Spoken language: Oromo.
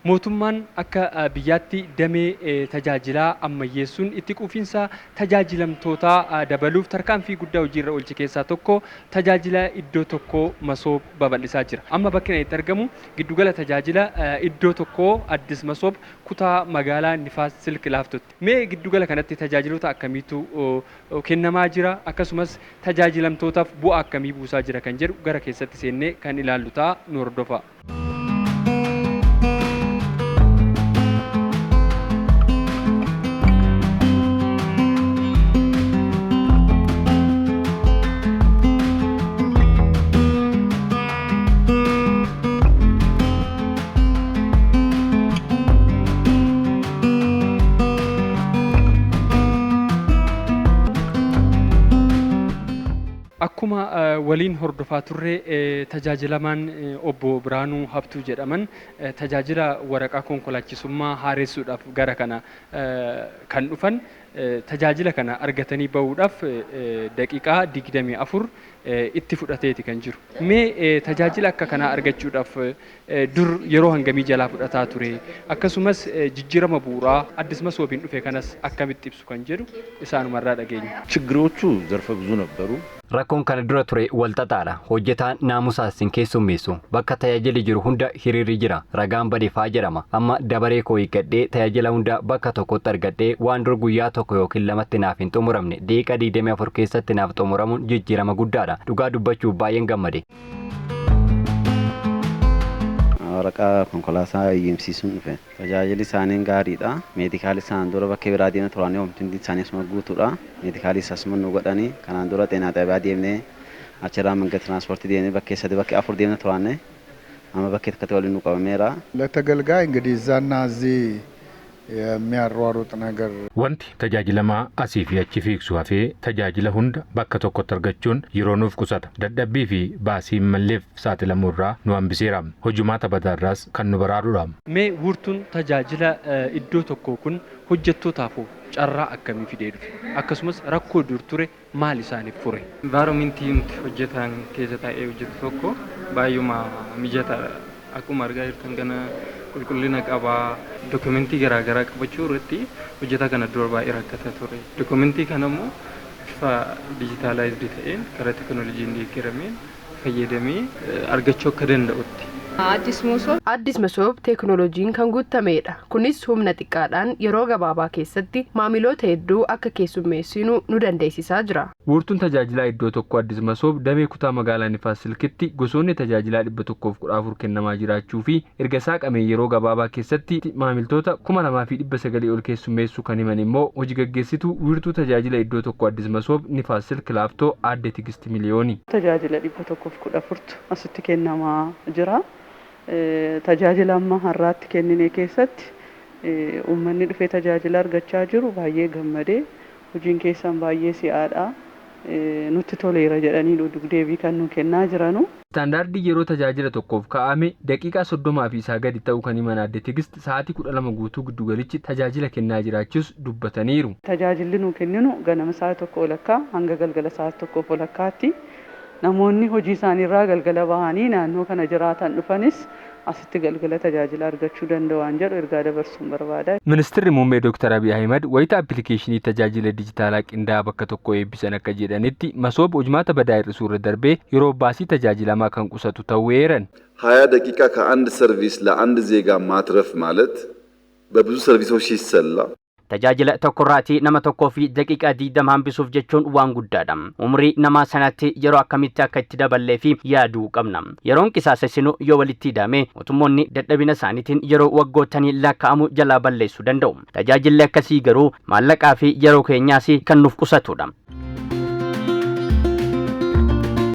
Mootummaan akka biyyaatti damee tajaajilaa ammayyeessuun itti quufinsa tajaajilamtootaa dabaluuf tarkaanfii guddaa hojiirra oolche keessaa tokko tajaajila iddoo tokkoo Masoob babal'isaa jira. Amma bakki inni itti argamu giddugala tajaajila iddoo tokkoo Addis Masoob kutaa magaalaa Nifaas Silk Laaftootti. Mee giddugala kanatti tajaajiloota akkamiitu kennamaa jira, akkasumas tajaajilamtootaaf bu'aa akkamii buusaa jira kan jedhu gara keessatti seennee kan ilaallu ta'a, nu hordofaa. Akkuma waliin hordofaa turre, tajaajilamaan obbo Biraanuu Habtuu jedhaman tajaajila waraqaa konkolaachisummaa haaressuudhaaf gara kana kan dhufan, tajaajila kana argatanii bahuudhaaf daqiiqaa 24 itti fudhateeti kan jiru. Mee tajaajila akka kanaa argachuudhaaf dur yeroo hangamii jalaa fudhataa ture, akkasumas jijjiirama bu'uuraa Addis Masoobiin dhufe kanas akkamitti ibsu kan jedhu isaanumarraa dhageenya. ችግሮቹ ዘርፈ ብዙ ነበሩ። Rakkoon kana dura ture walxaxaadha. Hojjetaan naamusaas hin keessummeessu. Bakka tajaajilli jiru hunda hiriirri jira. Ragaan bade faa jedhama. Amma dabaree koo eeggadhee tajaajila hunda bakka tokkotti argadhee, waan dur guyyaa tokko yookiin lamatti naaf hin xumuramne daqiiqaa 24 keessatti naaf xumuramuun jijjiirama guddaadha. Dhugaa dubbachuuf baay'een gammade. Waraqaa konkolaataa eeyyamsiisuun dhufe. Tajaajilli isaanii gaariidha. Meedikaalii isaan dura bakkee biraa deemna turanii, homti isaanii asuma guutuudha. Meedikaalii asuma nu godhanii. Kanaan dura xeenaa xaabiyaa deemnee, achirraa manga tiraanspoortii deemnee, bakkee sadi, bakkee afur deemna turaanne, amma bakkee tokkotti waliin nu qabameera. ለተገልጋይ እንግዲህ እዛና እዚህ የሚያሯሩጥ ነገር Wanti tajaajilamaa asii fi achi fiigsu hafee tajaajila hunda bakka tokkotti argachuun yeroo nuuf qusata. Dadhabbii fi baasii hin malleef saaxilamuu irraa nu hambiseera. Hojumaata badaarraas kan nu baraarudha. Mee wiirtuun tajaajila iddoo tokkoo kun hojjettootaaf carraa akkamii fidee dhufe? Akkasumas rakkoo dur ture maal isaaniif fure? Environmentii nuti hojjetan keessa taa'ee hojjetu tokko baay'uma mijataadha. Akkuma argaa jirtan kana qulqullina qabaa. Dokumentii garaagaraa qabachuu irratti hojjetaa kana dura baay'ee rakkataa ture. Dokumentii kana immoo bifa digitalized ta'een, karaa teekinooloojiin deeggarameen fayyadamee argachuu akka danda'utti. አዲስ መሶብ Addis Masoob teekinooloojiin kan guutamedha. Kunis humna xiqqaadhaan yeroo gabaabaa keessatti maamiloota hedduu akka keessummeessinu nu dandeessisaa jira. Wiirtuun tajaajilaa iddoo tokko Addis Masoob damee kutaa magaalaa Nifaas Silkitti gosoonni tajaajilaa 114 kennamaa jiraachuu fi erga saaqamee yeroo gabaabaa keessatti maamiltoota 2900 ol keessummeessuu kan himan immoo hojii gaggeessituu wiirtuu tajaajila iddoo tokko Addis Masoob Nifaas Silk Laaftoo aadde Tigist Miliyooni. Tajaajila 114tu asitti kennamaa jira. Tajaajila amma har'aatti kennine keessatti uummanni dhufee tajaajila argachaa jiru baay'ee gammadee, hojiin keessan baay'ee si'aadha, nutti toleera jedhanii deebii kan nu kennaa jiranu. Istaandaardii yeroo tajaajila tokkoof kaa'ame daqiiqaa 30 fi isaa gadi ta'uu kan himan aadde Tigist, sa'aatii 12 guutuu giddugalichi tajaajila kennaa jiraachuus dubbataniiru. Tajaajilli nu kenninu ganama sa'a 1 walakkaa hanga galgala sa'a 1 walakkaatti. Namoonni hojii isaaniirraa galgala bahanii naannoo kana jiraatan dhufanis asitti galgala tajaajila argachuu danda'u waan jedhu ergaa dabarsuun barbaada. Ministeerri Muummee Dr. Abiy Ahimad wayita appilikeeshinii tajaajila dijitaalaa qindaa'aa bakka tokko eebbisan akka jedhanitti, Masoob hojmaata badaa hir'isuu irra darbee yeroo baasii tajaajilamaa kan qusatu ta'uu eeran. 20 ደቂቃ ከአንድ ሰርቪስ ለአንድ ዜጋ ማትረፍ ማለት በብዙ ሰርቪሶች ሲሰላ Tajaajila tokkorraatii nama tokkoo fi daqiiqaa 20 hambisuuf jechuun waan guddaadha. Umrii namaa sanatti yeroo akkamitti akka itti daballee fi yaaduu qabna. Yeroon qisaasessinu yoo walitti hidhame, mootummoonni dadhabina isaaniitiin yeroo waggootanii lakkaa'amu jalaa balleessuu danda'u. Tajaajilli akkasii garuu maallaqaa fi yeroo keenyaas kan nuuf qusatudha.